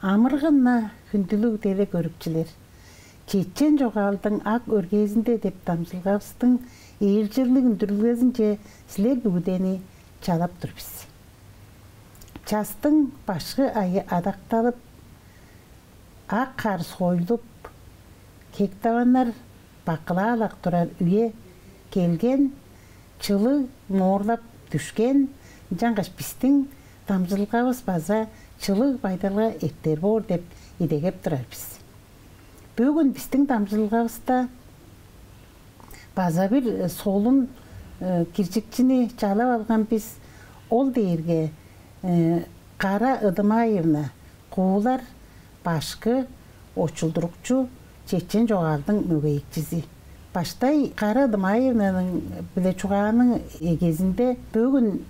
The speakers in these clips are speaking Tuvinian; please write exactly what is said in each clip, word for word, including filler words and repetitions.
Амыргын-на, хүндүлүг телекөрүкчүлер! «Чечен чогаалдың ак өргээзинде» деп дамчылгавыстың ээлчеглиг үндүрүлгезинче силер бүгүдени чалап тур бис. Частың башкы айы адакталып, ак хар сойлуп, хектаваннар бакылаалак турар үе келген, чылыг моорлап дүшкен, ынчангаш бистиң дамчылгавыс база чылыг байдалга эртер боор деп идегеп турар бис. Бөгүн бистиң дамчылгавыста база бир, э, солун, э, киржикчини чалап алган бис. Ол дээрге, э, Кара Ыдымаевна Куулар, башкы, очулдурукчу, чечен чогаалдың мөгейикчизи. Баштай Кара Ыдымаевнаның-биле чугааның эгезинде бөгүн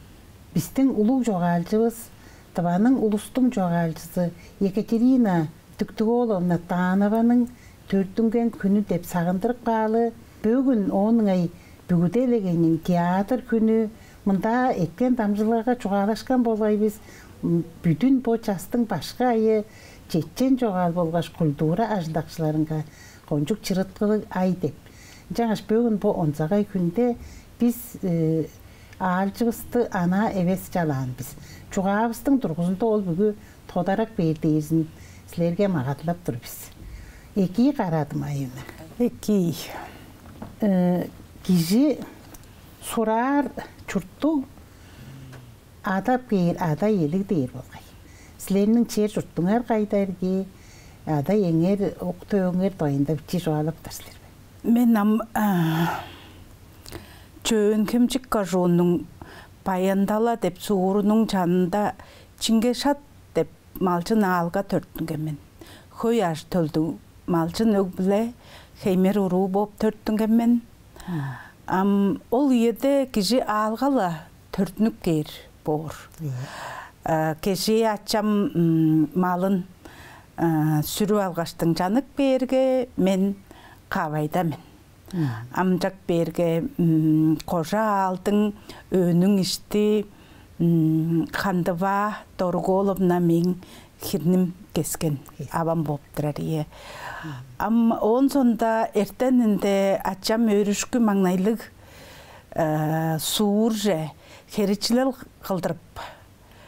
бистиң улуг чогаалчывыс, Тываның улустуң чогаалчызы Екатерина Дүктүг-ооловна Танованың төрүттүнген хүнү деп сагындырып каалы. Бөгүн оон ыңай бүгү делегейниң театр хүнү. Мында эрткен дамчылгага чугаалашкан болгай бис. М, бүдүн бо частың башкы айы чечен чогаал болгаш культура ажылдакчыларынга кончуг чырыткылыг ай деп. Ынчангаш бөгүн бо онзагай хүнде бис, э, аалчывысты анаа эвес чалаан бис. Чугаавыстың дургузунда ол бүгү тодарап бээр дээрзин силерге магадылап тур бис. Экии, Кара Ыдымаевна. Экии. Э, кижи сураар чурттуг адап кээр ада-иелиг дээр болгай. Силерниң чер-чуртуңар кайда ирги, ада-иеңер, ук-төөгүңер дугайында бичии чугаалаптар силер бе? Мен ам, а, Чөөн-Хемчик кожууннуң Баян-Тала деп суурунуң чанында Чингешат деп малчын аалга төрүттүнген мен. Хөй ажы-төлдүг малчын өг-бүле, хеймер уруу бооп төрүттүнген мен. Ам ол үеде кижи аалга-ла төрүттүнүп кээр боор. Ийе. А, кежээ ачам, м, малын, а, сүрүп алгаштың чанып кээрге, мен кавайда мен. Ам чак бээрге, м, кожа аалдың өөнүң ишти, м, Хандываа Дорук-ооловна мээң хирним кескен, авам бооп турар, ийе. Ам оон соонда эртенинде ачам өөрүшкү-маңнайлыг, э, суурже херечилел кылдырып,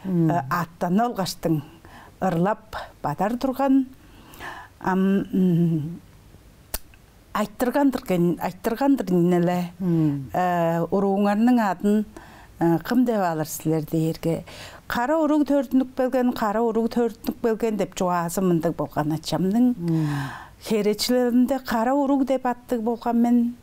э, аъттанып алгаштың ырлап бадар турган. Ам, м, айтырган-дыр кен, айтырган-дыр ийин але. Э, урууңарның адын, э, кым деп алыр силер дээрге, «Кара уруг төрүттүнүп келген, кара уруг төрүттүнүп келген» деп чугаазы мындыг болган ачамның. Херечилелимде «Кара уруг» деп аттыг болган мен.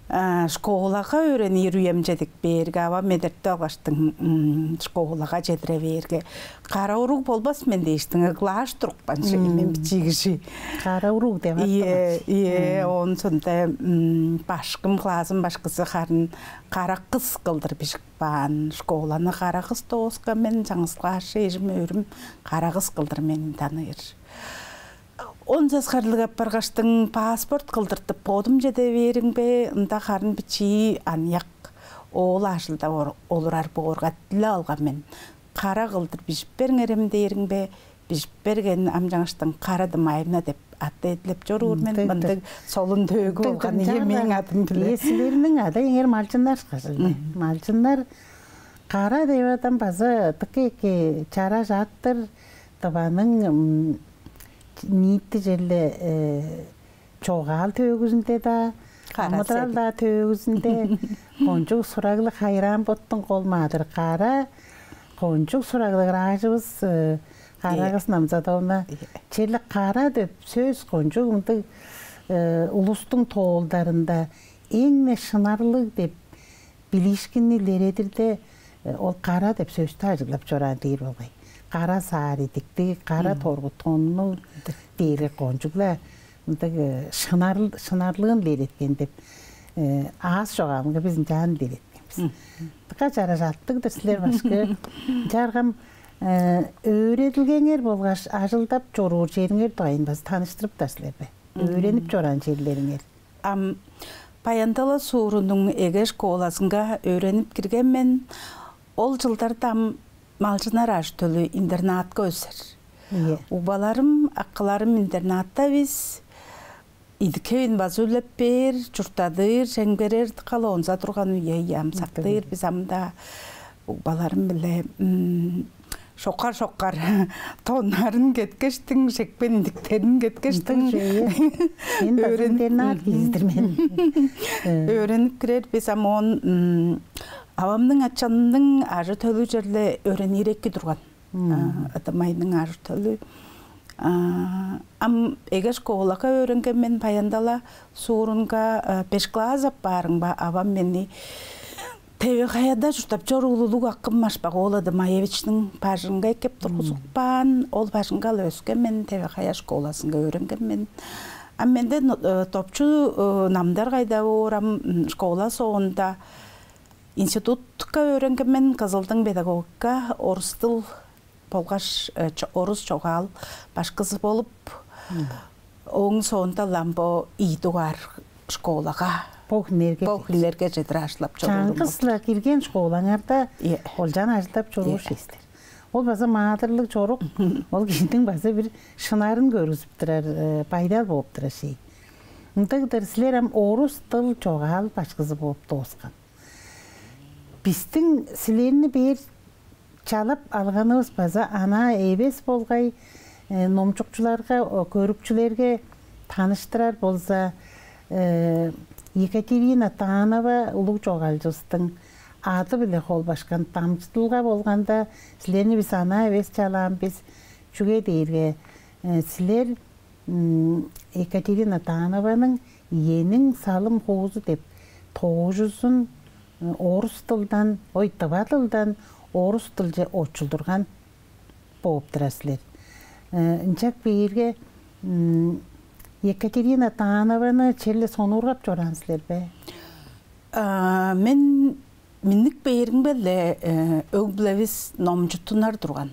А, школага өөренир үем чедип бээрге, авам эдертип алгаштың, м, школага чедире бээрге, «Кара уруг болбас мен» дээштиң, ыглааш турупкан чүве мен, бичии кижи. «Кара уруг» деп аттыган. Ийе, ийе, оон соонда, м, башкым, классым башкызы харын кара кыс кылдыр бижип каан. Школаны кара кыс дооскан мен, чаңгыс класс эжим, өөрүм кара кыс кылдыр мени таныыр. Он часкарлыг апаргаштың паспорт кылдыртып, бодум чеде бээримге, ында харын бичии аныяк оол ажылдап ор-, олурар боорга, дилеп алган мен. «Кара кылдыр бижип бериңерем» дээримге, бижип берген, ам чаңгыстың Кара Ыдымаевна деп атты эдилеп чоруур мен. Мындыг, мындыг солун төөгү болган, ийе, мээң адым-биле. Ийе, силерниң ада-иеңер малчыннар ышкажыл. Малчыннар. Кара деп адам база дыка эки чараш ат-тыр. Тываның, м, ниити черле, э, чогаал төөгүзүнде-даа, амыдырал-даа төөгүзүнде кончуг сураглыг, хайраан боттуң кол маадыр Кара, кончуг сураглыг ыраажывыс, э, Кара-кыс Намзатовна. Черле «кара» деп сөс кончуг мындыг, э, улустуң тоолдарында эң-не шынарлыг деп билиишкинни илередирде, э, ол «кара» деп сөстү ажыглап чораан дээр болгай. Кара саар идиктиг, кара торгу тоннуг дээрге кончуг-ла мындыг, э, шынар-, шынарлыын илереткен деп, э, аас чогаалынга биз ынчаан илереткен бис. Дыка чараш аттыг-дыр силер, башкы. Чаргам, э, өөредилгеңер болгаш ажылдап чоруур чериңер дугайын база таныштырыптар силер бе? Өөренип чораан черлериңер. Ам Баян-Тала суурунуң эге школазынга өөренип кирген мен. Ол чылдарда ам малчыннар ажы-төлү интернатка өзер. Ийе. Угбаларым, акыларым интернатта бис. Идик-хевин база үлеп бээр, чурттадыр, чемгерер, дыка-ла онза турган үе, ийе, ам сактыр. Мгм. Бис ам-даа угбаларым-биле, м, шокар-шокар тоннарын кеткештиң, шекпен идиктерин кеткештиң. Мгм, ийе. Мен база интернат кижи-дир мен. Э. Өөренип кирер бис ам оон, м, авамның, ачамның ажы-төлү черле өөренир эки турган. Мм. А, ытымайның ажы-төлү. А, ам эге школага өөренген мен, Баян-Тала суурунга, а, беш класс апаарымга, авам мени Теве-Хаяда чурттап чоруур улуг акым Машпак-оол Ытымаевичтиң бажыңынга эккеп тургузуп каан. Ол бажыңга-ла өскен мен, Теве-Хая школазынга өөренген мен. Ам менде но-, э, допчу, э, намдар кайда боор, ам, м, школа соонда институтка өөренген мен, Кызылдың педагогика, орус дыл болгаш, э, чо-, орус чогаал башкызы болуп, мм, ооң соонда-ла ам бо ийи дугаар школага, бо хүннерге, бо хүннерге чедир ажылдап чоруур мен. Чаңгыс-ла кирген школаңарда, ийе, олчаан ажылдап чоруур, ийе, силер. Ол база маадырлыг чорук, ол кижиниң база бир шынарын көргүзүп турар, э, байдал болуп турар чүве. Ындыг-дыр, силер ам орус дыл, чогаал башкызы болуп дооскан. Бистиң силерни бээр чалап алганывыс база анаа эвес болгай, э, номчукчуларга, о, көрүкчүлерге таныштырар болза, э, Екатерина Танова улуг чогаалчывыстың ады-биле холбашкан дамчыдылга болганда, силерни бис анаа эвес чалаан бис. Чүге дээрге, э, силер м, Екатерина Танованың «Иениң салым-хуузу» деп тоожузун, м, орус дылдан, ой, тыва дылдан орус дылче очулдурган болуп турар силер. Э, ынчап кээрге, м, Екатерина Танованы черле сонуургап чораан силер бе? А, мен миннип бээримге-ле, э, өг-бүлевис номчуттунар турган.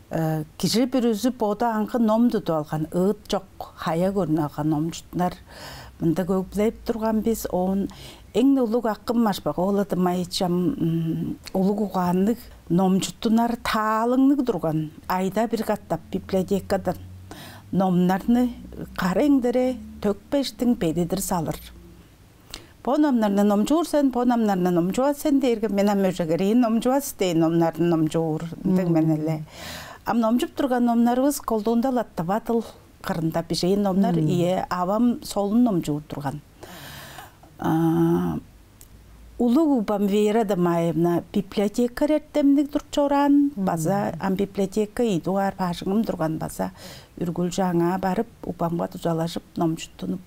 Э, кижи бүрүзү боду аңгы ном тудуп алган, ыыт чок, хая көрнүп алган номчуттунар. Мындыг өг-бүле турган бис. Оон эң-не улуг акым Машпак-оол Ытымаевич ам, м, улуг угаанныг, номчуттунар таалыңныг турган. Айда бир катап библиотекадан номнарны кара эңдере төкпештиң бедидир салыр. «Бо номнарны номчуур сен, бо номнарны номчувас сен» дээрге, мен ам өжегерээн, номчувас дээн номнарны номчуур, ындыг мен эле. Ам номчуп турган номнарывыс колдуунда-ла тыва дыл кырында бижээн номнар, ийе, авам солун номчуур турган. А, улуг угбам Вера Дамаевна библиотекарь эртемниг туруп чораан, база ам библиотека ийи дугаар бажыңым турган, база үргүлчү аңаа барып, угбамга дузалажып, номчуттунуп.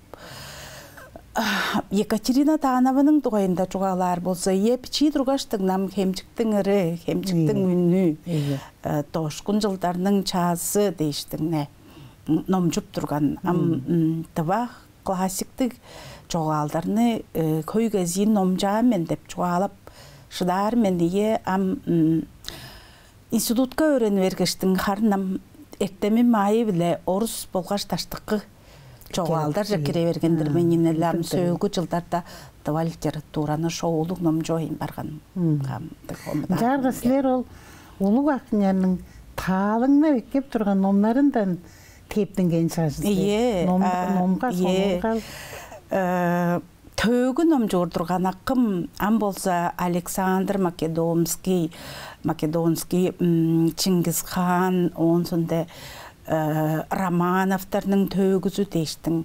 Екатерина Танованың дугайында чугаалаар болза, ийе, бичии тургаш дыңнам, «Хемчиктиң ыры», «Хемчиктиң үнү», ийе, э, «Дошкун чылдарның чаазы» дээштиң-не, м, номчуп турган. Ам, м, тыва классиктиг чогаалдарны, э, хөй кезиин номчаан мен деп чугаалап шыдаар мен, ийе. Ам, м, институтка өөрени бергештиң, харын ам эртемим аайы-биле орус болгаш даштыкы чогаалдарже кире берген-дир мен. Ийе, ийе. Ам сөөлгү чылдарда тыва литератураны шоолуг номчувайн барган. Ам ындыг хомудаа. Ынчаарга силер ол улуг акыңарның таалыңнап эккеп турган номнарындан тептинген чажын силер. Ийе, ном-, а, номга, ийе, сонуургал. Э, төөгү номчуур турган акым, ам болза Александр Македонский, Македонский, м, Чингис хаан, оон соонда, э, Романовтарның төөгүзү дээштиң.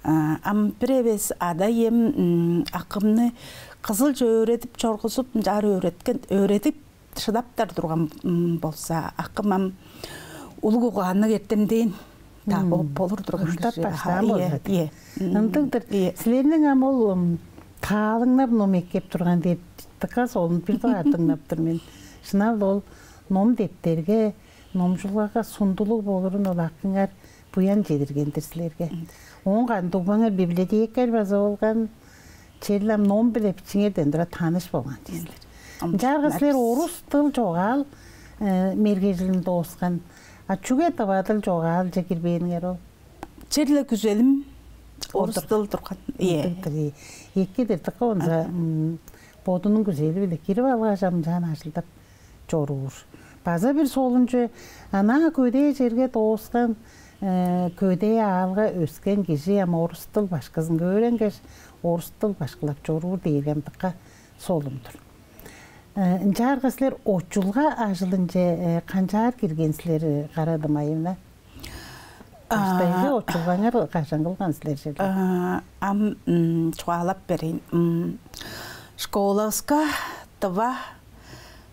Э, ам бир эвес ада-ием, м, акымны Кызылче өөредип чоргузуп, ынчаар өөреткен, өөредип шыдаптар турган, м, болза, акым ам улуг угаанныг, эртемден-даа, м, бо-, болур турган кижи. Уштап-баштаан болза. Ийе, ийе. М, ындыг-дыр. Ийе. Силерниң ам ол, м, таалыңнап ном эккеп турган деп дыка солун бир дугаар дыңнап тур мен. Шынап-ла ол ном-дептерге, номчулгага сундулуг болурун ол акыңар буян чедирген-дир силерге. Мгм. Оон кандыг угбаңар библиотекарь база болган, черле ам ном-биле бичииңерден тура таныш болган чүве силер. Мгм. Ынчаарга силер орус дыл, чогаал, э, мергежилин дооскан. А чүге тыва дыл, чогаалче кирбээниңер ол? Черле күзелим орус дыл турган. Ийе. Ындыг-дыр, ийе. Эки-дир, дыка онза, м, бодунуң күзели-биле кирип алгаш, ам ынчаар ажылдап чоруур. База бир солун чүве, анаа көдээ черге дооскан, э, көдээ аалга өскен кижи ам орус дыл башкызынга өөренгеш, орус дыл башкылап чоруур дээрге ам дыка солун-дур. Э, ынчаарга силер очулга ажылынче, э, канчаар кирген силер, э, Кара-Дымайывна? Баштайгы очулгаңар кажан кылган силер черле? А, ам, м, чугаалап берейн. М, школавыска Тыва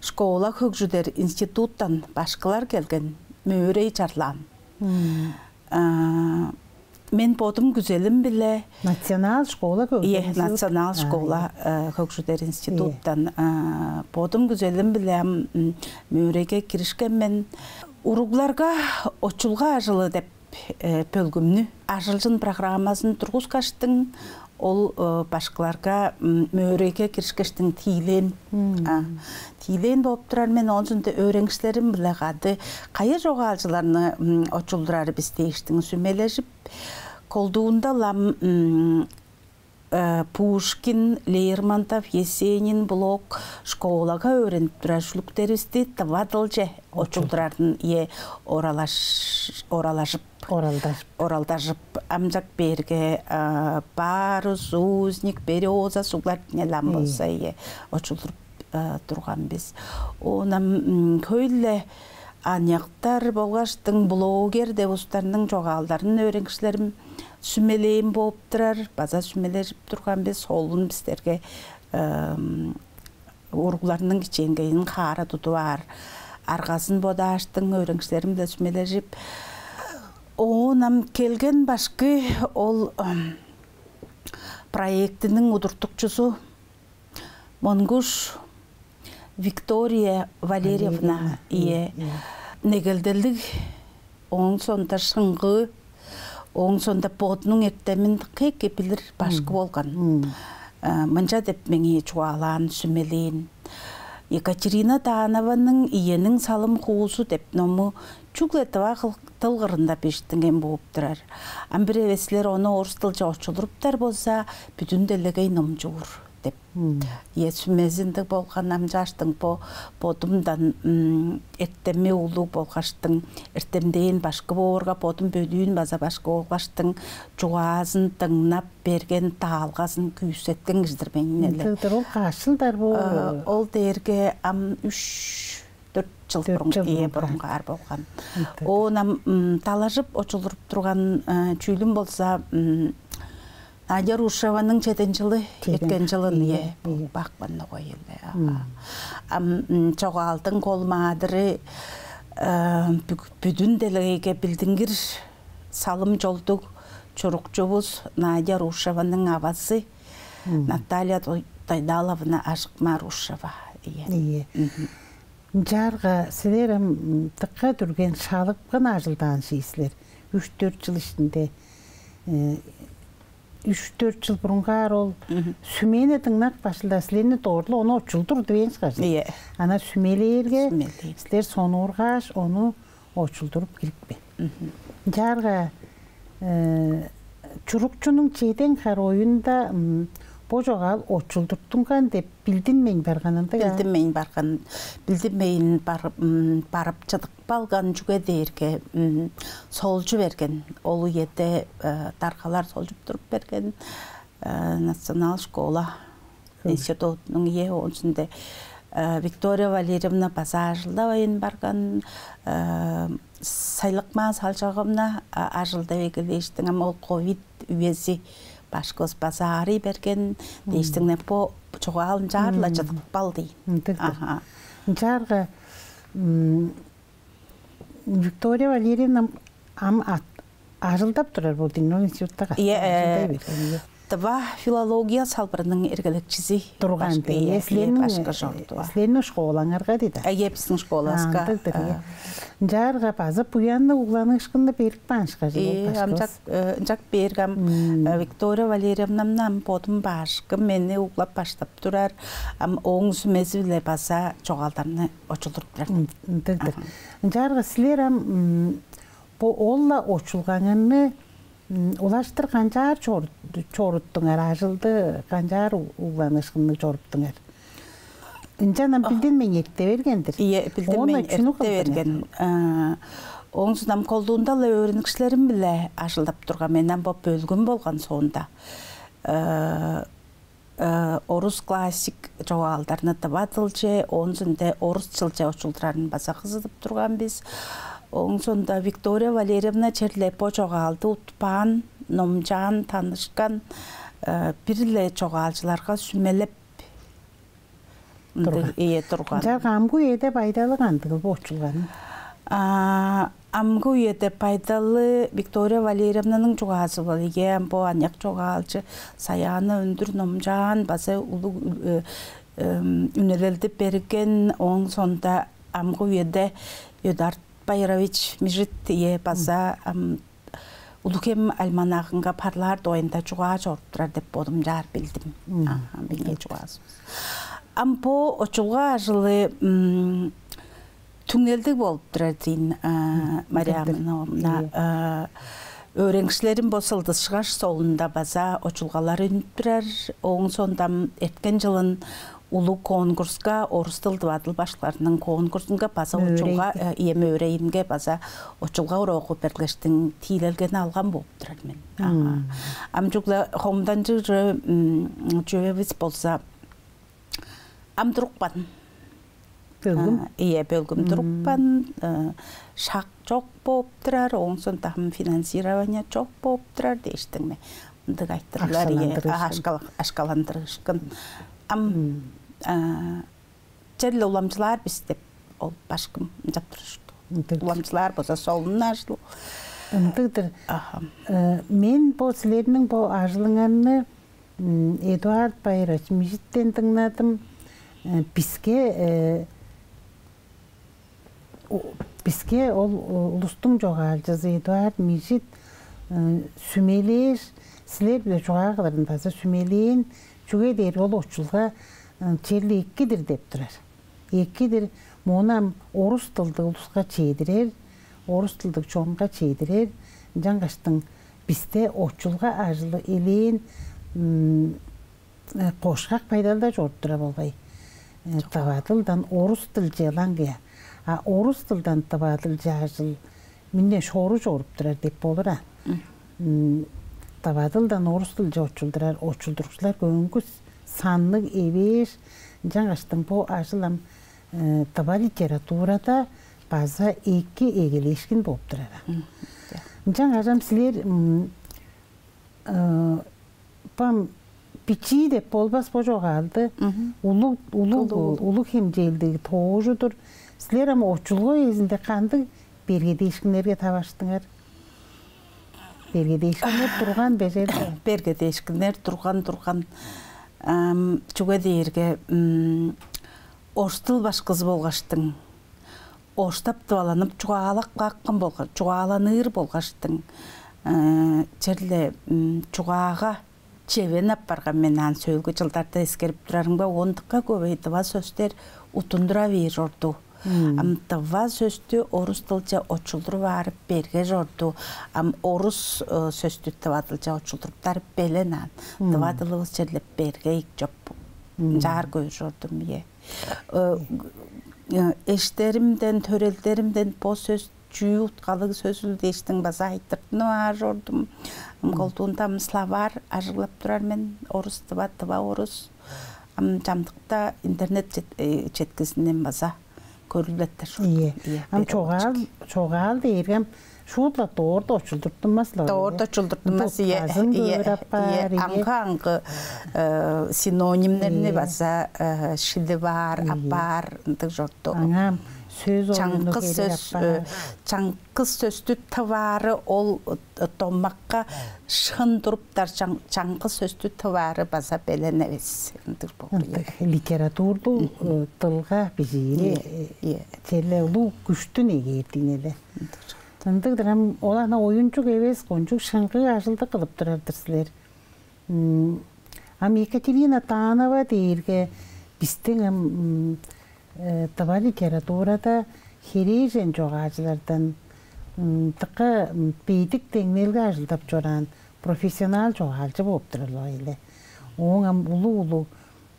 школа хөгжүдер институттан башкылар келген, мөөрей чарлаан. М. А, мен бодум күзелим-биле Национал школа хөгжүдер Ие, институт. Национал А, школа, ие. Э, хөгжүдер институттан, а, бодум күзелим-биле ам, м, мөөрейге киришкен мен. Уругларга очулга ажылы деп, э, бөлгүмнү, ажылчын программазын тургускаштың, ол, э, башкыларга, м, мөөрейге киришкештиң тиилээн, Мм. а, тиилээн болуп турар мен. Оон соонда өөреникчилерим-биле кады кайы чогаалчыларны, м, очулдурары бис дээштиң сүмележип, колдуунда-ла ам, м, э, Пушкин, Лермонтов, Есенин, Блок школага өөренип турар шүлүктеривисти тыва дылче очулдурарын, ие, оралаш-, оралажып, Оралдажып. Оралдажып, амчак берге, а, Парус, Узник, Береза суглар нейле ам Ие. Болза, ие, очулдуруп, а, турган бис. Оон ам, м, хөй-ле аныяктар болгаштың блогер деп улустарның чогаалдарын өөреникчилерим сүмелээн бооп турар, база сүмележип турган бис. Солун бистерге, ам, уругларның кичээнгейин хаара тудуп аар аргазын бодааштың, өөреникчилерим-биле сүмележип. Оон ам келген башкы ол, ам, проектиниң удуртукчузу Монгуш Виктория Валерьевна, Валерьевна, ие, ие, ие. Негелделиг, ооң соонда шыңгыы, ооң соонда бодунуң эртемин дыка эки билир башкы Мм. Болган. Мм. Э, мынча деп меңээ чугаалаан, сүмелээн: «Екатерина Танованың «Иениң салым-хуузу» деп ному чүгле тыва кыл-, дыл кырында бижиттинген бооп турар. Ам бир эвес силер ону орус дылче очулдуруптар болза, бүдүн делегей номчуур» деп. Мм. Ие, сүмезиндиг болган. Амчааштың бо бодумдан, м, эртеми улуг болгаштың, эртемден башкы боорга, бодум бөлүүн база башкы болгаштың, чугаазын дыңнап берген, даалгазын күүсеткен кижи-дир мен эле. Ындыг-дыр, ол каш чылдар боор? Э, ол дээрге ам үш, дөрт чыл Дөрт бурун, чыл ие, бурун. Бурунгаар болган. Ындыг. Оон ам, м, далажып очулдуруп турган, э, чүүлүм болза, м, Надя Рушеваның чеден чылы, Чеден. Эрткен чылын, Ие, ие, ие. Бакпан ногой эле. Ага. М. Ам, м, чогаалдың кол маадыры, э, бүг-, бүдүн делегейге билдингир салым-чолдуг чурукчувус Надя Рушеваның авазы Мм. Наталья Дай-, Дайдаловна Ажыкмарушева. Ие. Ие. Мгм. Ынчаарга силер ам, м, дыка дүрген шалыпкын ажылдаан чүве силер. Үш-дөрт чыл иштинде, э, үш-дөрт чыл бурунгаар ол Мгм. Сүмени дыңнап кааш-ла, силерни дорт-ла ону очулдур дивээн ышкажыл. Ие. Ана сүмелээрге, Сүмелээр. Силер сонуургааш, ону очулдуруп кирипкен. Мгм. Ынчаарга, э, чурукчунуң чеден хар оюнда, м, бо чогаал очулдуртунган деп билдинмейн барган ындыг, а? Билдинмейн барган, билдинмейн бар-, м, барып чыдып калган, чүге дээрге, м, солчу берген. Ол үеде, э, даргалар солчуп туруп берген, э, национал школа Хм. Институтунуң, ие, оон соонда, э, Виктория Валерьевна база ажылдавайн барган, э, Сайлыкмаа Салчаковна, а, ажылдап эгелээштиң, ам ол ковид үези башкывыс база аарый берген Мм. Дээштиң, бо чогаал ынчаар-ла Мм. Чыдып калды. Ындыг-дыр. Аха. Ынчаарга, м, Виктория Валерьевна ам ат-, ажылдап турар бо дийин, ол институтта катап Ие, э, ажылдай берген, ие. Тыва филология салбырының эргелекчизи Турган башкы, ие, ие, силерниң, башкы чорду. Силерниң школаңарга дийди. Э, ие, бистиң школавыска. Андык-дыр, ие. Ынчаарга база буянныг угланыышкынны берип каан ышкажыл ол Ие, башкывыс. Амчак, э, ынчак бээргем, Мм. э, Виктория Валерьевнамны ам бодум башкым, мени углап баштап турар, ам ооң сүмези-биле база чогаалдарны очулдуруп турар. М, ындыг-дыр. Аха. Ынчаарга силер ам, м, бо ол-ла очулгаңарны, м, улаштыр канчаар чорут-, чоруттуңар, ажылды канчаар у-, угланыышкынныг чоруттуңар? Ынчан ам билдинмейн эрте берген-дир. Ийе, билдинмейн эрте берген. Оон ам колдуунда-ла өөреникчилерим-биле ажылдап турган мен, ам бо бөлгүм болган соонда. Э, э, орус классик чогаалдарны тыва дылче, оон соонда орус дылче очулдурарын база кызыдып турган бис. Оон соонда Виктория Валерьевна черле бо чогаалды утпаан, номчаан, танышкан, э, бир-ле чогаалчыларга сүмелеп ындыг, ийе, турган. Ынчаарга амгы үеде байдалы кандыгыл бо очулганың? А, амгы үеде байдалы Виктория Валерьевнаның чугаазы бол, ийе, ам бо аныяк чогаалчы Саяна Өндүр номчаан, база улуг, э, эм, үнелелди берген, ооң соонда амгы үеде Эдуард Байырович Мижит, ийе, база, ам, «Улуг-Хем» альманахынга парлаар дугайында чугаа чоруп турар деп бодум чаар билдим. Мгм. Аха, меңээ чугаазывыс. Ам бо очулга ажылы, м, түңнелдиг болуп турар дейн, а, Мария Амыновна. Ийе. А, өөреникчилерим бо «Сылдысчыгаш» солунда база очулгалар үнүп турар. Ооң соонда ам эрткен чылын улуг конкурска, орус дыл, тыва дыл башкыларының конкурсунга база очулга, э, ийе, мөөрейинге база очулга уроогу бергештиң тиилелгени алган болуп турар мен. Аха. Ам чүгле хомуданчыг чүве, м, чүвевис болза, ам турупкан. Бөлгүм? А, ийе, бөлгүм турупкан, э, шак чок болуп турар, ооң соонда ам финансирование чок болуп турар дээштиң ме. Ындыг айтырыглар, ийе, акшаландырыышкын. Акшала-, акшаландырыышкын. Ам, а, черле уламчылаар бис деп ол башкым ынчап турар чорду. Ындыг. Уламчылаар болза солун ажыл. Ындыг-дыр. Аха. Э, мен бо силерниң бо ажылыңарны, м, Эдуард Байырович Мижиттен дыңнадым. Э, биске, э, у-, биске ол, у-, улустуң чогаалчызы Эдуард Мижит, э, сүмелээш, силер-биле чугаа кылырын база сүмелээн, чүге дээрге ол очулга, э, черле эки-дир деп турар. Эки-дир, моону ам орус дылдыг улуска чедирер, орус дылдыг чонга чедирер, ынчангаштың бисте очулга ажылы элээн, м, э, кошкак байдалда чоруп турар болгай. Э, тыва дылдан орус дылче ылаңгыя. А орус дылдан тыва дылче ажыл мында шору чоруп турар деп болур, а. М, тыва дылдан орус дылче очулдурар очулдурукчулар көңгүс санныг эвээш, ынчангаштың бо ажыл ам, э, тыва литературада база эки эгелээшкин болуп турар, а. Ынчангаш ам силер, м, э, бам бичии деп болбас бо чогаалды. Мгм. Улуг, улуг, улуг, улуг хемчээлдиг тоожу-дур. Силер ам очулга үезинде кандыг бергедээшкиннерге таварыштыңар? Бергедээшкиннер турган бе черде? Бергедээшкиннер турган, турган. Ам, чүге дээрге, м, орус дыл башкызы болгаштың, орустап тываланып чугаалап каапкан болгаш, чугааланыр болгаштың, э, черле, м, чугаага чевен апарган мен аан сөөлгү чылдарда эскерип турарымга, ондукка көвей тыва сөстер уттундура бээр чорду. Ам тыва сөстү орус дылче очулдуруп аарып берге чорду. Ам орус, э, сөстү тыва дылче очулдуруптар белен аан. Тыва дылывыс черле берге ийик чоп. Ынчаар көөр чордум, ийе. Э, э, эштеримден, төрелдеримден бо сөс чүү уткалыг сөзүл дээштиң база айтыртынып аар чордум. Ам колдуунда ам словарь ажыглап турар мен, орус-тыва, тыва-орус. Ам чамдыкта интернет чет-, э, четкизинден база көрүлбеттер чорду. Ийе. Ийе, ам чогаал, чогаал дээрге ам шуут-ла доорда очулдуртунмас-ла. Доорда очулдуртунмас, ийе, базын, ийе, көөр апаар, ийе, ийе. Аңгы-аңгы, э, синонимнерни, ийе, база, э, шилип аар, ийе, апаар, ындыг чорду. Аңаа сөс оюну чаңгыс керек сөс, апаар. Э, чаңгыс сөстү тываары ол, э, домакка шын туруптар, чаң-, чаңгыс сөстү тываары база белен эвес. Ындыг болду, ийе. Ындыг литературду, э, дылга бижиири, ийе, э, ийе, черле улуг күштү негээрдиин эле. Ындыг. Ындыг-дыр ам, ол ана оюнчуг эвес, кончуг шыңгыы ажылды кылып турар-дыр силер. М, ам Екатерина Танова дээрге бистиң ам, м, э, тыва литературада херээжен чогаалчылардан, м, дыка, м, бедик деңнелге ажылдап чораан профессионал чогаалчы болуп турар-ла эле. Ооң ам улуг-улуг,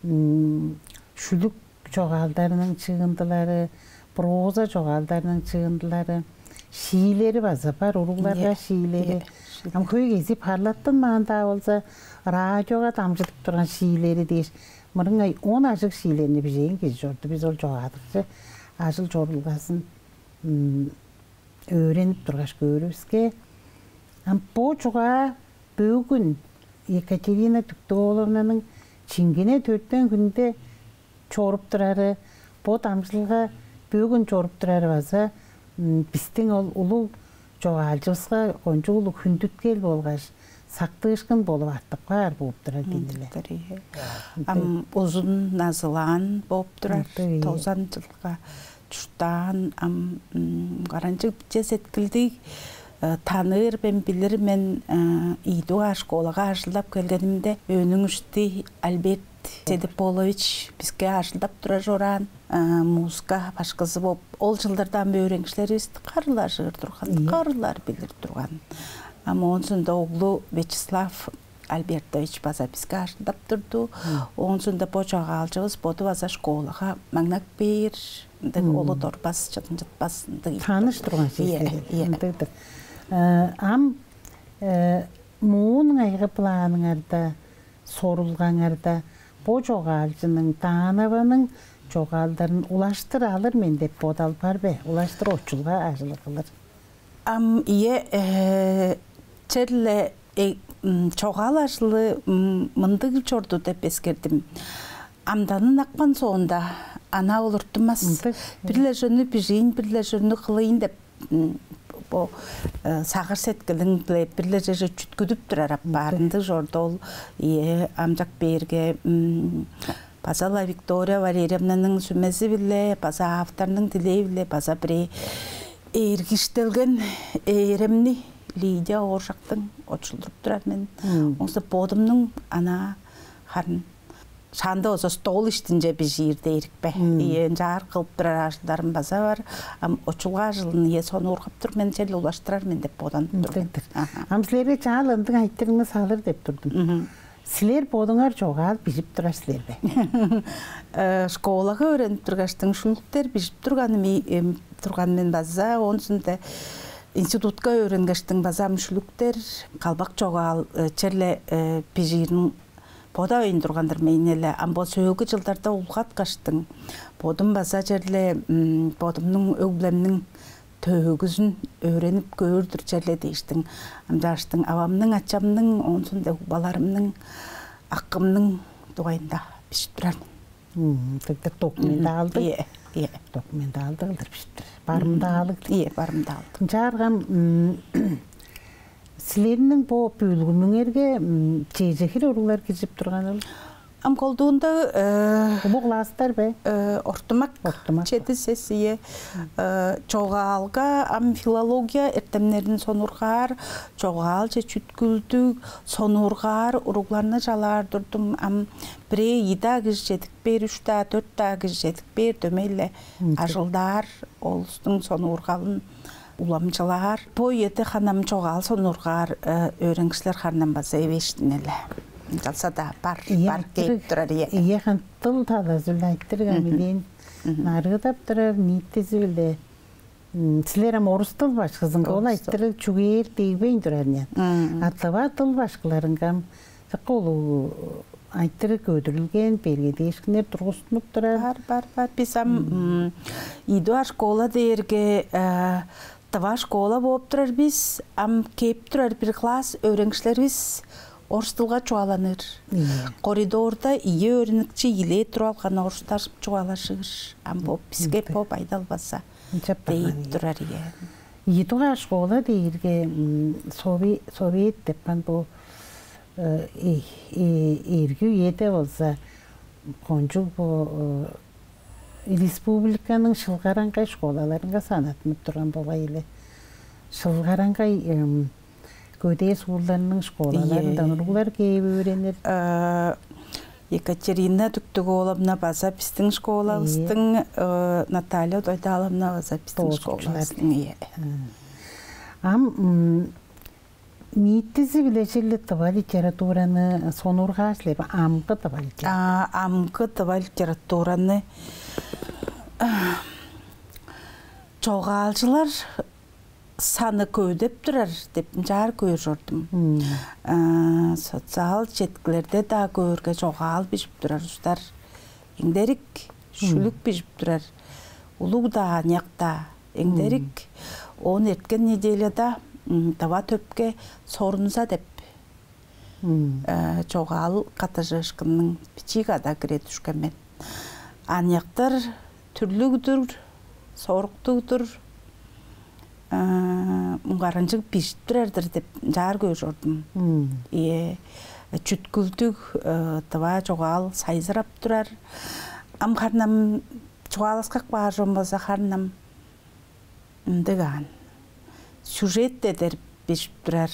м, шүлүк чогаалдарының чыындылары, проза чогаалдарының чыындылары, шиилери база бар, уругларга Ийе, шиилери. Ийе, шиилери. Ам хөй кезии парлаттынмаан-даа болза, радиога дамчыдып турган шиилери дээш, мырыңай он ажыг шиилерни бижээн кижи чорду. Бис ол чогаадыкчы ажыл-чорулгазын өөренип тургаш көөрүвүске, ам бо чугаа бөгүн Екатерина Түктүг-ооловнаның чиңгине төртен хүнде чоруп турары, бо дамчыдылга бөгүн чоруп турары база бистиң ол улуг чогаалчывыска кончуг улуг хүндүткел болгаш сактыышкын болуп артып каар бооп турар дийин-не. Ам узун назылаан бооп турар, тозан чылга чурттаан, ам каранчык биче сеткилдиг, таныыр мен, билир мен. Ийи дугаар школага ажылдап келгенимде, өөнүң ишти Альберт Седип-оолович биске ажылдап турар чораан, музыка башкызы бооп, ол чылдарда ам өөреникчилеривис дыка ырылар чыыр турган, дыка ырылар билир турган. Ам оон соонда оглу Вячеслав Альбертович база биске ажылдап турду. Оон соонда бо чогаалчывыс боду база школага маңнап кээр, ындыг олу дорбас, чыдын чытпас, ындыг ийик. Таныш турган силер. Ийе, ийе. Ындыг-дыр. Ам муун кайгы планыңарда, сорулгаңарда бо чогаалчының, Даанованың чогаалдарын улаштыр алыр мен деп бодал бар бе? Улаштыр очулга ажылы кылыр. Ам ийе, черле чогаал ажылы мындыг чорду деп эскердим. Амданын апкан соонда, ана олуртунмас. Бир-ле чүвени бижиин, бир-ле чүвени кылыйн деп бо сагыш-сеткилиң-биле бир-ле черже чүткүдүп турар апаар. Ындыг чорду ол. Ийе, амчак бээрге, база-ла Виктория Валерьевнаның сүмези-биле, база авторнуң дилээ-биле, база бирээ эргиштелген ээремни Лидия Ооржактың очулдуруп турар мен. Оңуста бодумнуң ана харын шаанда болза стол иштинче бижиир дээрикпе. Ийе, ынчаар кылып турар ажылдарым база бар. Ам очулга ажылын, ийе, сонуургап тур мен, черле улаштырар мен деп боданып тур мен. Ам силерге чаал ындыг айтырыгны салыр деп турдум. Силер бодуңар чогаал бижип турар силер бе? Школага өөренип тургаштың шүлүктер бижип турганым турган мен база, оон соонда институтка өөренгештиң база ам шүлүктер, калбак чогаал черле бижиирин бодавайн турган-дыр мен эле. Ам бо сөөлгү чылдарда улгаткаштың, бодум база черле бодумнуң өг-бүлемниң төөгүзүн өөренип көөр-дүр черле дээштиң. Ам чааштың авамның, ачамның, оон соонда угбаларымның, акымның дугайында бижип турар мен. Тыгда документалдыг. Ийе, ийе. Документалдыг кылдыр бижип турар. Барымдаалыг. Ийе, барымдаалыг. Ынчаарга силерниң бо бөлгүмүңерге чеже хире уруглар киржип турганыл? Ам колдуунда улуг класстар бе? Ортумак. Ортумак. Чеди сес, ийе. Чогаалга ам филология эртемнерин сонуургаар, чогаалче чүткүлдүг сонуургаар уругларны чалаар турдум. Ам бирээ ийи-даа кижи чедип бээр, үш-даа, дөрт-даа кижи чедип бээр, дөмей-ле ажылдаар, ол улустуң сонуургалын уламчылаар. Бо үеде ханам чогаал сонуургаар өөреникчилер ханам база эвээштин эле. Ынчалза-даа бар, бар кээп турар, ийе. Ийе, хан дыл талазы-биле айтырыг ам элээн нарыыдап турар, ниитизи-биле. Силер ам орус дыл башкызынга ол айтырыг чүгээр дегбейн турар ыйнаан. А тыва дыл башкыларынга ам дыка улуг айтырыг көдүрүлген, бергедээшкиннер тургустунуп турар. Бар, бар, бар. Бис ам ийи дугаар школа дээрге тыва школа бооп турар бис, ам кээп турар бир класс өөреникчилеривис орус дылга чугааланыр. Коридорда ийи өөреникчи ийилээ туруп алган, орустар чугаалажыр. Ам бо биске бо байдал база ынчап дейип турар, ийе. Ийи дугаар школа дээрге совет деп каан бо эрги үеде болза кончуг бо республиканың шылгараңгай школаларынга санаттынып турган болгай эле. Шылгараңгай көдээ суурларның школаларындан уруглар кээп өөренир. Екатерина Түктүг-ооловна база бистиң школавыстың, Наталья Дойдааловна база бистиң школавыстың, ийе. Ам Ниитизи-биле черле тыва литератураны сонуургаар силер бе? Амгы тыва литература. А, амгы тыва литератураны, а, чогаалчылар саны көвүдеп турар деп ынчаар көөр чордум. Мм. А, социал четкилерде-даа көөрге, чогаал бижип турар улустар эңдерик, шүлүк бижип турар, улуг-даа, аныяк-даа эңдерик. Оон эрткен неделяда, м, Тыва төпке «Сорунза» деп, э, чогаал каттыжыышкынының бичии када кире дүшкен мен. Аныяктар түрлүг-дүр, соруктуг-дур, э, муңгаранчыг бижип турар-дыр деп ынчаар көөр чордум. Ийе, чүткүлдүг, э, тыва чогаал сайзырап турар. Ам харын ам чугаалаксап каар чүвем болза, харын ам ындыг аан. Сюжет эдер бижип турар,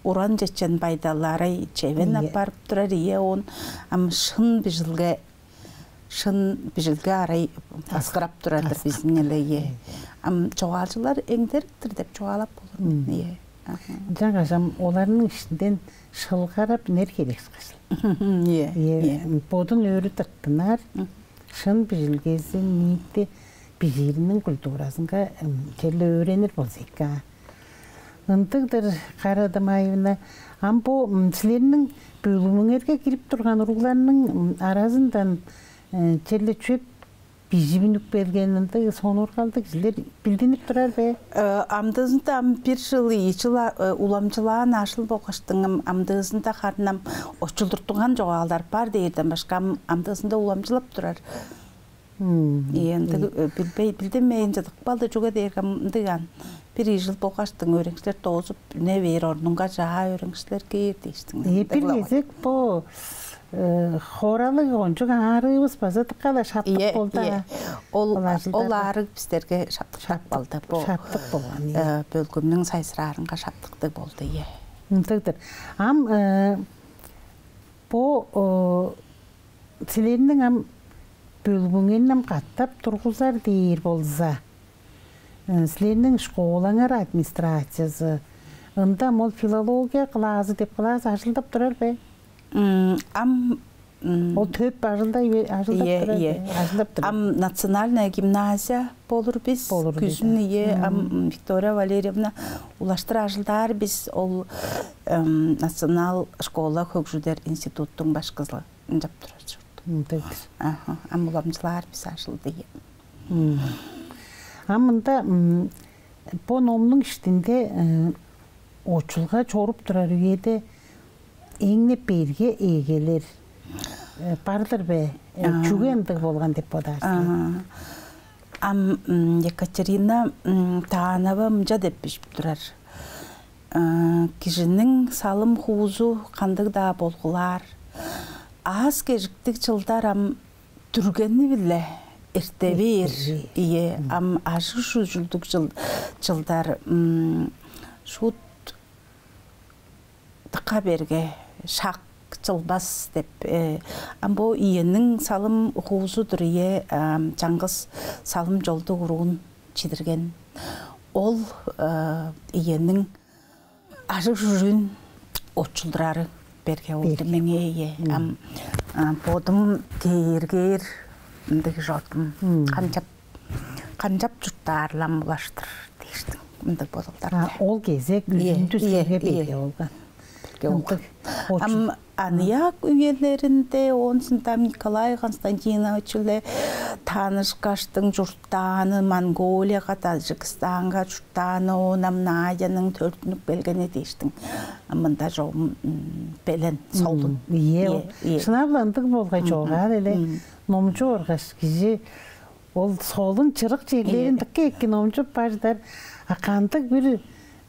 уран чечен байдалдары чевен аппарып турар, ийе, оон ам шын бижилге, шын бижилге арай аскырап турар-дыр бистиң-не, ийе. Ам чогаалчылар эңдерик-тир деп чугаалап болур мен, ийе. Ынчангаш ам оларның иштинден шылгарап үнер херек ышкаш. Ийе, ийе. Бодун өрү тырттынар, шын бижилгезин, ниити бижиириниң культуразынга, м, черле өөренир болза эки-аа. Ындыг-дыр, Кара Адымаевна. Ам бо, м, силерниң бөлүмүңерге кирип турган уругларның, м, аразындан, э, черле чүве бижип үнүп келген ындыг сонуургалдыг кижилер билдинип турар бе? Э, амдыызында ам бир чыл, ийи чыл, а, э, уламчылаан ажыл болгаштың, ам, амдыызында харын ам очулдуртунган чогаалдар бар дээрден башка, ам, амдыызында уламчылап турар. Ийе, ындыг, э, билбей, билдинмейн чыдып калды, чүге дээрге ам ындыг аан. Бир ийи чыл болгаштың өөреникчилер доозуп, үне бээр, орнунга чаа өөреникчилер кээр дээштиң. Э, бир кезек бо, э, хоралыг кончуг аарыывыс база дыка-ла шаптык болду. Ийе, ийе. Ол, ол ажылдарда. Ол аарыг бистерге шаптык болду. Бо, шаптык болган, ийе. Э, бөлгүмнүң сайзыраарынга шаптыктыг болду, ийе. Ындыг-дыр. Ам, э, бо, о, силерниң ам бөлгүңерни ам катап тургузар дээр болза, э, силерниң школаңар администрациязы, ында ам ол филология клазы деп класс ажылдап турар бе? М, ам, м, ол төп ажылдай бе-, ажылдап турар бе? Ийе, ийе. Ажылдап турар. Ам национальная гимназия болур бис. Болур бис. Күзүн, ийе, ам, м, Виктория Валерьевна улаштыр ажылдаар бис ол, эм, национал школа хөгжүдер институттуң башкызы. Ынчап турар чорду. Мындыг. Аха, ам уламчылаар бис ажылды. Ам мында, м, бо номнуң иштинде, э, очулга чоруп турар үеде эң-не берге эгелер, э, бар-дыр бе? Э, чүге ындыг болган деп бодаар силер? Ам, м, Екатерина, м, Таанова мынча деп бижип турар. Э, кижиниң салым-хуузу кандыг-даа болгулаар, аас-кежиктиг чылдар ам дүргени-биле эрте бээр. Эрте бээр. Ийе, ам ажыг-шүжүлдүг чыл-, чылдар, м, шуут дыка берге, шак чылбас деп, э, ам бо иениң салым-хуузу-дур, ие, ам, чаңгыс салым-чолдуг уруун чидирген. Ол, э, иениң ажыг-шүжүүн очулдурары берге болду. Берге. Меңээ, ие. Ам, а, бодум кээргээр ындыг чордум. Канчап, канчап чурттаарлам улаштыр дээштиң. Ындыг бодалдар. А, ол кезек, ие, үзүндү, ие, силерге берге болган. Берге болган. Ындыг. Ам аныяк үелеринде, оон соонда Николай Константинович-биле танышкаштың, чурттааны, Монголияга, Таджикистанга чурттааны, оон ам Надяның төрүттүнүп келгени дээштиң. Мында чогум, м, белен, солун. Ие, ие. Шынап-ла ындыг болгай чогаал эле. Номчуп оргаш, кижи ол солун чырык черлерин дыка эки номчуп бажыдар. А кандыг бир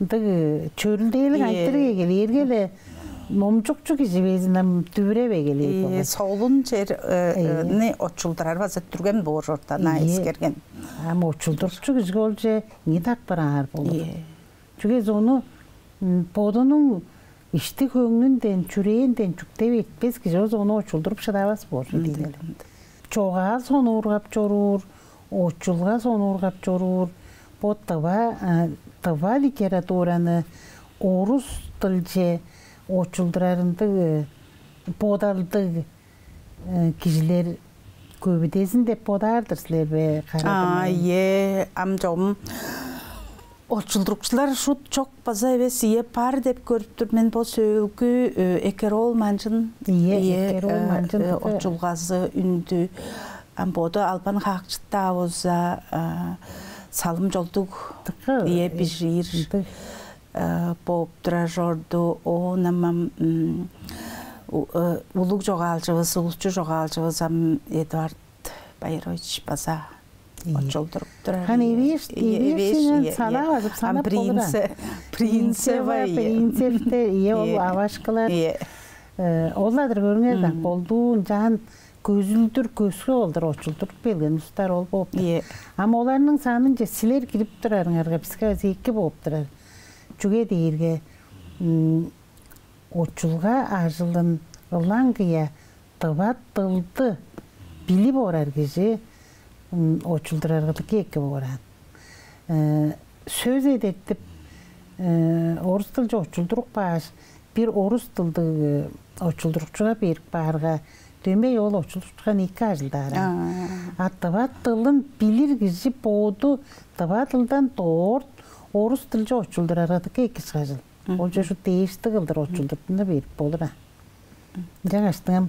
ындыг чөрүлдээлиг айтырыг эгелээрге-ле, номчукчу кижи безин ам дүвүреп эгелээр болгай. Солун чер, э, э, ни очулдурар база дүрген боор чорду, ана эскерген. Ам очулдурукчу кижиге ол че не дакпыраар болур. Чүге дизе ону, м, бодунуң ишти-хөңнүнден, чүрээнден чүктеп эртпес кижи болза, ону очулдуруп шыдавас боор чүве-дир. Чогаал сонуургап чоруур, очулга сонуургап чоруур, бо тыва, э, тыва литератураны Орус дылче очулдурар ындыг, э, бодалдыг, э, кижилер көвүдезин деп бодаар-дыр силер бе, Карадым? Аа, ийе, ам чогум очулдурукчулар шуут чок база эвес, ийе, бар деп көрүп тур мен. Бо сөөлгү, э, Экер-оол Манчын, Ийе, ийе, Экер-оол э, Манчын э, дыка очулгазы үндү. Ам боду албан хаакчыт-даа болза, э, салым-чолдуг, Дыка, ийе, э, бижиир, ындыг. Э, бооп турар чорду. Оон ам, ам, м, у-, э, улуг чогаалчывыс, улусчу чогаалчывыс ам Эдуард Байырович база Ийе. очулдуруп турар. Хан Ийе. эвээш, Ийе, эвээш, эвээшиңен ийе, сала ийе. базып Ам санап болура. Принце-, Принцева, Принцева, ийе. Принцевте, ийе, ол Ийе. авашкылар. Ийе. Э, ол-ла-дыр, көрүңер даан, Мм. колдуу ынчаан көзүлдүр, көскү кылдыр очулдуруп келген улустар ол бооп тур. Ийе. Ам оларның санынче силер кирип турарыңарга, биске база эки бооп турар. Чүге дээрге, м, очулга ажылын ылаңгыя тыва дылды билип орар кижи, м, очулдурарга дыка эки боор аан. Э, сөс эдертип, э, орус дылче очулдуруп кааш, бир орус дылдыг, э, очулдурукчуга берип каарга, дөмей ол очулдурукчуга эки ажылдаар аан. Аа. А тыва дылын билир кижи боду тыва дылдан дорт орус дылче очулдурарга дыка эки чыгажыл. Мгм. Ол чеже дээштиг кылдыр очулдуртуну берип болур аа. Ынчангаштың ам,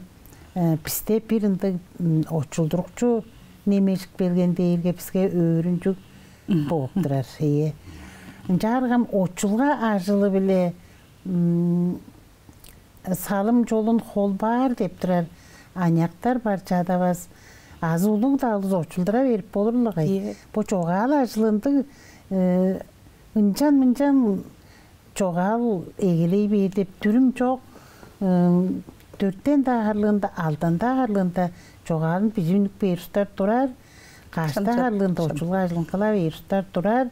э, бисте бир ындыг, м, очулдурукчу немежип келген дээрге, биске өөрүнчүг Мгм. бооп турар, ийе. Ынчаарга ам очулга ажылы-биле, м, салым-чолун холбаар деп турар аныяктар бар, чадавас. Азы улуг-даа улус очулдура берип болур-ла кай. Ийе. Бо чогаал ажылы ындыг, э, ынчан-мынчан чогаал эгелей бээр деп дүрүм чок. М, дөртен-даа харлыында, алдан-даа харлыында чогаалын бижип үнүп бээр улустар турар, каш-даа Шын, шын, харлыында шын. очулга ажылын кыла бээр улустар турар.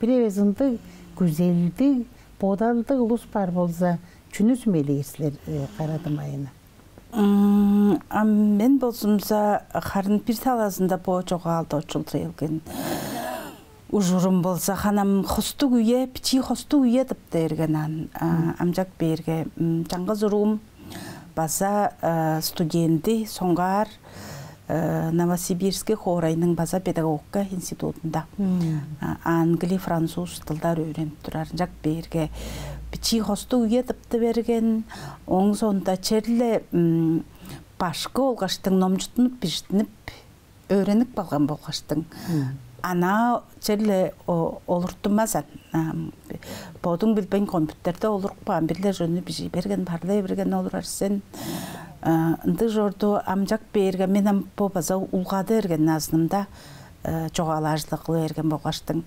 Бир эвес ындыг күзелдиг, бодалдыг улус бар болза, чүнү сүмелээр силер, э, Карадым айыны? М, а мен болзумза, харын бир талазында бо чогаалды очулдура келген ужурум болза, ханам хостуг үе, бичии хостуг үе тыптып берген аан. А, Мгм. амчак бээрге, м, чаңгыс уруум база, э, студенти, соңгаар, э, Новосибирский хоорайның база педагогика институтунда, Мгм. а, англи, француз дылдар өөренип турар. Ынчап бээрге, бичии хостуг үе тыптып берген, ооң соонда черле, м, башкы болгаштың номчуттунуп, бижиттинип, өөренип калган болгаштың. Мгм. Анаа черле о-, олуртунмас аан. Ам, бодуң билбейн, компьютерде олуруп каан, бир-ле чүвени бижий берген, парлай берген олурар сен. А, ындыг чорду, амчак бээрге, мен ам бо база улгады берген назынымда, э, чогаал ажылы кыла берген болгаштың.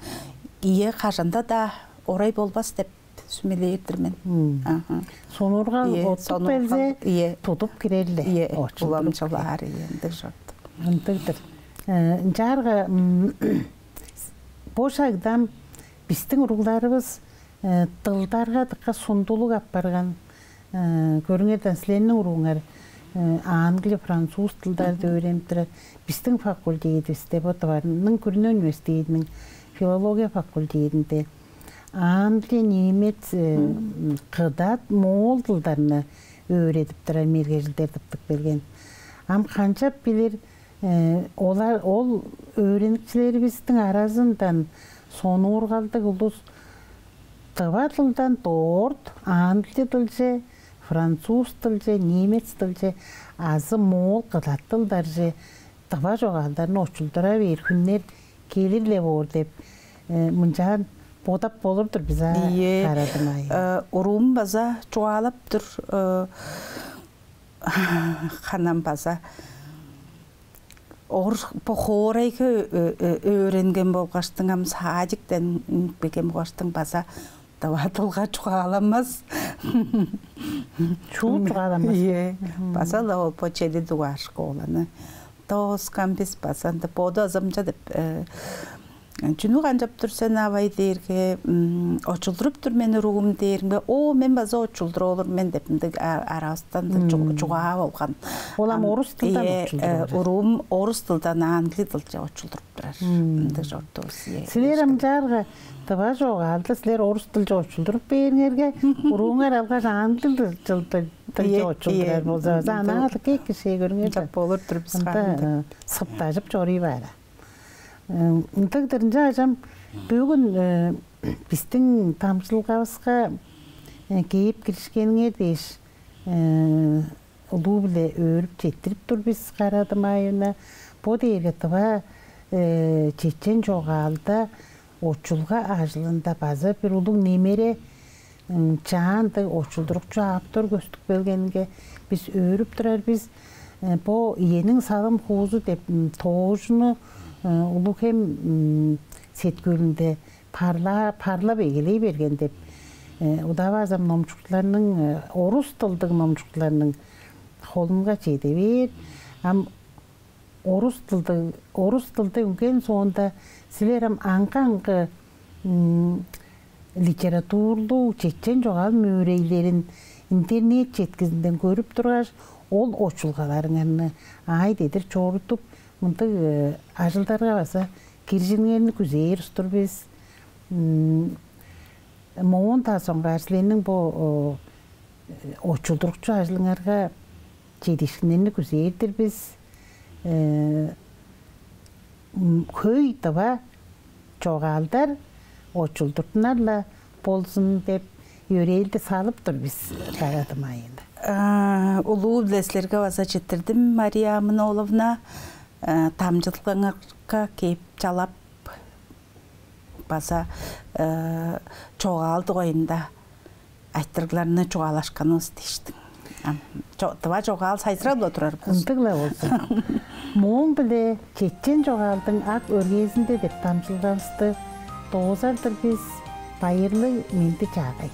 Ийе, кажан-даа орай болбас деп сүмелээр-дир мен. Мм. Аха. Сонуургал Ийе, оттуп сонуургал, келзе, ийе. тудуп кирер-ле. Ийе, очулдуруп уламчылаар, ийе, ындыг чорду. Ындыг-дыр. Э, ынчаарга, м, бо шагда ам бистиң уругларывыс, э, дылдарга дыка сундулуг апарган, э, көрүңер даан, силерниң урууңар, э, англи, француз дылдарды өөренип турар. Бистиң факультедивисте, бо Тываның күрүне университединиң филология факультединде англи, немец, э, кыдат, моол дылдарны өөредип турар мергежилдер тыптып келген. Ам канчап билир, э, олар, ол өөреникчилеривистиң аразындан сонуургалдыг улус тыва дылдан дорт англи дылче, француз дылче, немец дылче азы моол, кыдат дылдарже тыва чогаалдарын очулдура бээр хүннер келир-ле боор деп, э, мынчаан бодап болур-дур бис аа, Ийе. Карадым айым. Э, уруум база чугаалап тур, э, ханам база орус, бо хоорайга, э, э, өөренген болгаштың, ам садиктен үнүп келген болгаштың база тыва дылга чугааламас. Шуут чугааламас. Ийе. Мгм. База-ла ол бо чеди дугаар школаны дооскан бис, база ында боду азамча деп, э, «Чүнү канчап тур сен, авай?» дээрге, «Очулдуруп тур мен, уруум» дээримге, «О, мен база очулдуруп олур мен» деп, мындыг арабыстан чугаа болган. Ол ам орус дылдан очулдуруп олур. Уруум орус дылдан англи дылче очулдуруп турар. Мындыг чордувус. Силер ам чаарга тыва чогаалды силер орус дылче очулдуруп бээриңерге, урууңар алгаш англи дылче очулдурар болза, анаа-ла кээп киржээ, көрүңер. Ынчап болур-дур бис. Ында сыптажып чоруй баар. Ындыг-дыр, ынчангаш ам бөгүн бистиң дамчыдылгавыска кээп киришкениңер дээш улуу-биле өөрүп четтирип тур бис, Кара Адымаевна. Бо дээрге тыва чечен чогаалда очулга ажылында база бир улуг немере, чаандык очулдурукчу автор көстүп келгенинге бис өөрүп турар бис. Бо «Иениң салым-хуузу» деп тоожуну Улуг-Хем сеткүүлүнде парла-, парлап эгелей берген деп, удавазам номчукчуларның, орус дылдыг номчукчуларның холунга чеде бээр. Ам орус дылдыг, орус дылда үнген соонда, силер ам аңгы-аңгы литературлуг чечен чогаал мөөрейлерин интернет четкизинден көрүп тургаш, ол очулгаларыңарны аай-дедир чорудуп, мындыг ажылдарга база киржириңерни күзээр улус-тур бис. Моон-даа соңгаар силерниң бо очулдурукчу ажылыңарга чедиишкиннерни күзээр-дир бис. Хөй тыва чогаалдар очулдуртунар-ла болзун деп, йөрээлди салып тур бис, Кара Адымаевна. Улуу-биле силерге база четтирдим, Мария Амын-ооловна. Дамчыдылгаңарга кээп чалап, база чогаал дугайында айтырыгларны чугаалашканывыс дээштиң. Ам тыва чогаал сайзырап-ла турар болзун. Ындыг-ла болзун. Мооң-биле «Чечен чогаалдың ак өргээзинде» деп дамчыдылгавысты доозар-дыр бис. Байырлыг, менди-чаагай.